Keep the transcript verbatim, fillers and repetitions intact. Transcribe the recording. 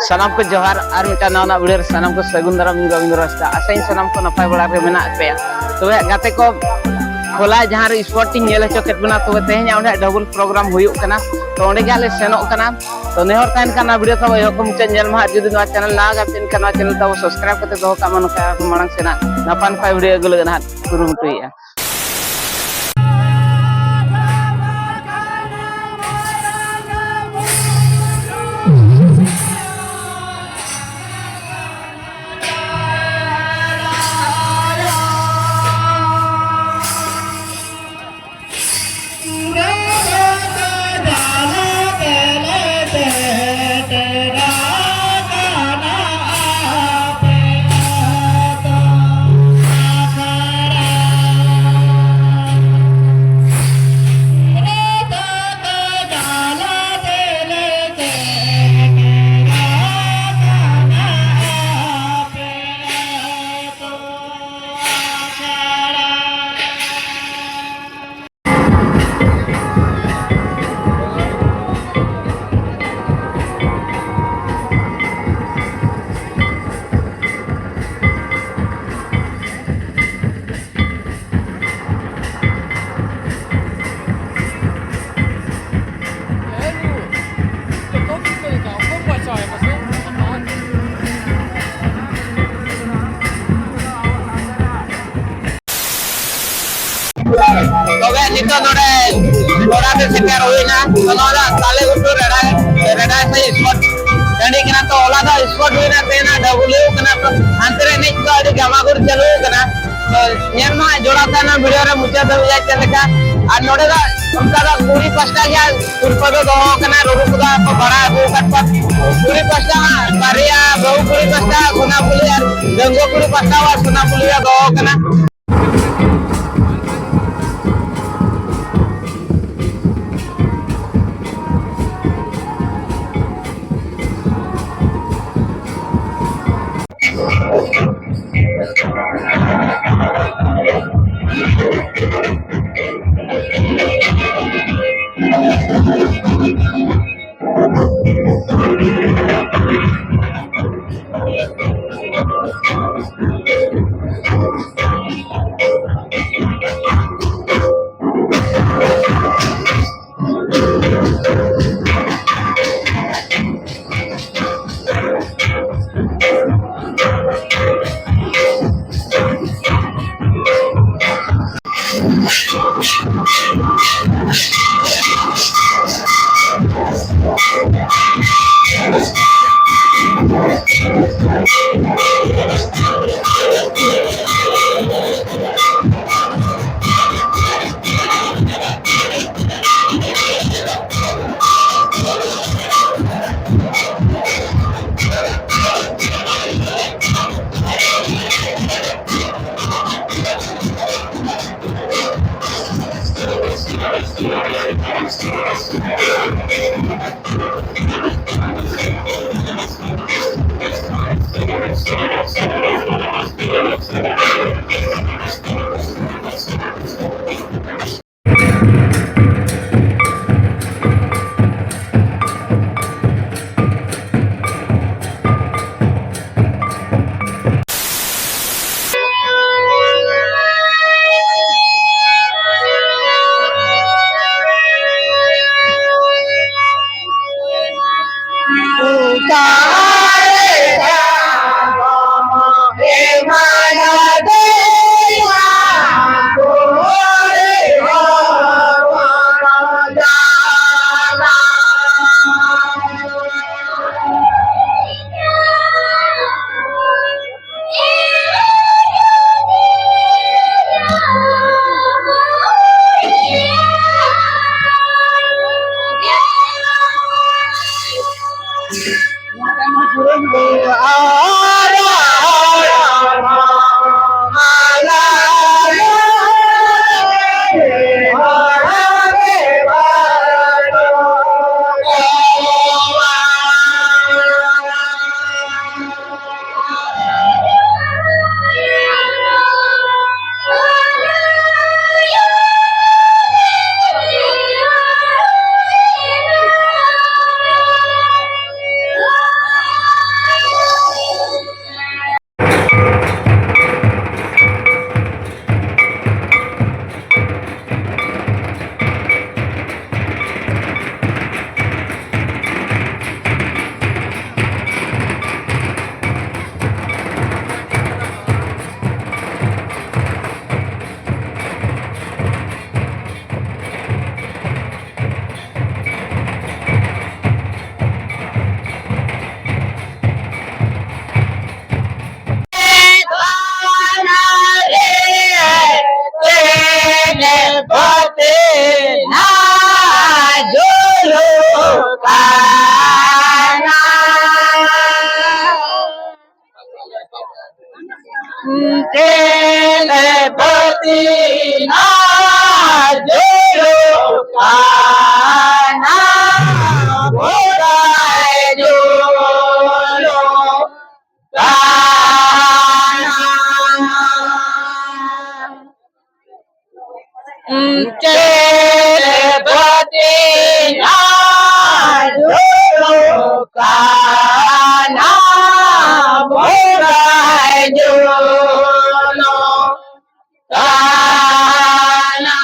ᱥᱟᱱᱟᱢ ᱠᱚ ᱡᱚᱦᱟᱨ, ᱟᱨ ᱢᱤᱫᱴᱟᱝ ᱱᱟᱣᱟ ᱱᱟᱜ ᱵᱷᱤᱰᱤᱭᱳ ᱨᱮ ᱥᱟᱱᱟᱢ ᱠᱚ ᱥᱟᱹᱜᱩᱱ ᱫᱟᱨᱟᱢ᱾ ᱤᱧ ᱜᱳᱵᱤᱱᱫᱚ ᱨᱟᱥᱛᱟ, ᱟᱥᱟᱧ ᱥᱟᱱᱟᱢ ᱠᱚ ᱱᱟᱯᱟᱭ ᱵᱟᱲᱟ ᱨᱮ ᱢᱮᱱᱟᱜ ᱯᱮᱭᱟ᱾ ᱛᱚᱵᱮ ᱜᱟᱛᱮ ᱠᱚ, ᱦᱚᱞᱟ ᱡᱟᱦᱟᱸ ᱨᱮ ᱥᱯᱚᱴ ᱤᱧ ᱧᱮᱞ ᱦᱚᱪᱚ ᱠᱮᱫ ᱵᱚᱱᱟ, ᱛᱚᱵᱮ ᱛᱮᱦᱮᱧ ᱚᱸᱰᱮ ᱰᱚᱵᱚᱞ ᱯᱨᱳᱜᱨᱟᱢ ᱦᱩᱭᱩᱜ ᱠᱟᱱᱟ᱾ ᱛᱚ ᱚᱸᱰᱮ ᱜᱮ ᱦᱟᱸᱜ ᱞᱮ ᱥᱮᱱᱚᱜ ᱠᱟᱱᱟ᱾ ᱛᱚ ᱱᱮᱦᱚᱨ ᱛᱟᱦᱮᱱ ᱠᱟᱱᱟ ᱵᱷᱤᱰᱤᱭᱳ ᱛᱟᱵᱚ ᱮᱦᱚᱵ ᱠᱷᱚᱱ ᱢᱩᱪᱟᱹᱫ ᱧᱮᱞ ᱢᱟ ᱦᱟᱸᱜ᱾ ᱡᱩᱫᱤ ᱱᱚᱣᱟ ᱪᱮᱱᱮᱞ ᱱᱟᱣᱟ ᱜᱮ ᱛᱟᱦᱮᱱ ᱠᱷᱟᱱ, ᱱᱚᱣᱟ ᱪᱮᱱᱮᱞ ᱛᱟᱵᱚ ᱥᱟᱵᱥᱠᱨᱟᱭᱤᱵ ᱠᱟᱛᱮ ᱫᱚᱦᱚ ᱠᱟᱜ ᱢᱟ, ᱱᱚᱝᱠᱟ ᱟᱨᱦᱚᱸ ᱢᱟᱲᱟᱝ ᱥᱮᱱᱟᱜ ᱱᱟᱯᱟᱭ ᱱᱟᱯᱟᱭ ᱵᱷᱤᱰᱤᱭᱳ ᱟᱹᱜᱩ ᱞᱟᱹᱜᱤᱫ ᱦᱟᱸᱜ ᱠᱩᱨᱩᱢᱩᱴᱩᱭᱮᱫᱼᱟ᱾ ᱛᱚᱵᱮ ᱱᱤᱛᱚᱜ ᱱᱚᱰᱮ ᱜᱚᱰᱟ ᱨᱮ ᱥᱮᱴᱮᱨ ᱦᱩᱭᱱᱟ᱾ ᱛᱚ ᱱᱚᱣᱟ ᱫᱚ ᱛᱟᱞᱮ ᱜᱷᱩᱴᱩ ᱨᱮᱰᱟ, ᱨᱮᱰᱟ ᱥᱮ ᱥᱯᱚᱴ ᱴᱟᱺᱰᱤ ᱠᱟᱱᱟ᱾ ᱛᱚ ᱦᱚᱞᱟ ᱫᱚ ᱥᱯᱚᱴ ᱦᱩᱭᱱᱟ, ᱛᱮᱦᱮᱧ ᱫᱚ ᱰᱟᱵᱩᱞᱤᱭᱟᱹ ᱠᱟᱱᱟ᱾ ᱛᱚ ᱦᱟᱱᱛᱮ ᱨᱮ ᱮᱱᱮᱡ ᱠᱚ ᱟᱹᱰᱤ ᱡᱟᱢᱟᱜᱩᱲ ᱪᱟᱹᱞᱩ ᱠᱟᱱᱟ᱾ ᱛᱚ ᱧᱮᱞ ᱢᱟ ᱡᱚᱲᱟᱣ ᱛᱟᱦᱮᱱᱟ ᱵᱷᱤᱰᱤᱭᱳ ᱨᱮ ᱢᱩᱪᱟᱹᱫ ᱫᱷᱟᱹᱵᱤᱡ ᱪᱮᱫ ᱞᱮᱠᱟ᱾ ᱟᱨ ᱱᱚᱰᱮ ᱫᱚ ᱚᱱᱠᱟ ᱫᱚ ᱠᱩᱲᱤ ᱯᱟᱥᱴᱟ ᱜᱮ ᱥᱤᱨᱯᱟᱹ ᱫᱚ ᱫᱚᱦᱚ ᱠᱟᱱᱟ, ᱨᱩᱨᱩ ᱠᱚᱫᱚ ᱠᱚ ᱵᱟᱲᱟᱭ ᱟᱹᱜᱩ ᱟᱠᱟᱫ ᱠᱚᱣᱟ᱾ ᱠᱩᱲᱤ ᱯᱟᱥᱴᱟ ᱦᱟᱸᱜ ᱵᱟᱨᱭᱟ, ᱵᱟᱹᱦᱩ ᱠᱩᱲᱤ ᱯᱟᱥᱴᱟ ᱥᱳᱱᱟᱯᱩᱞᱤ ᱟᱨ ᱰᱟᱺᱜᱩᱣᱟᱹ ᱠᱩᱲᱤ ᱯᱟᱥᱴᱟ ᱦᱟᱸᱜ ᱥᱳᱱᱟᱯᱩᱞᱤ ᱨᱮ ᱫᱚᱦᱚ ᱠᱟᱱᱟ᱾ ᱵᱟᱹᱛᱤ ᱱᱟ ᱡᱩᱞᱩᱜ ᱠᱟᱱᱟ, ᱵᱚᱸᱜᱟᱭ ᱡᱩᱞᱩᱜ ᱠᱟᱱᱟ᱾ ᱪᱮᱫ ᱵᱟᱹᱛᱤ ᱱᱟ ᱡᱩᱞᱩᱜ ᱠᱟᱱᱟ, ᱵᱚᱸᱜᱟᱭ ᱡᱩᱞᱩᱜ ᱠᱟᱱᱟ᱾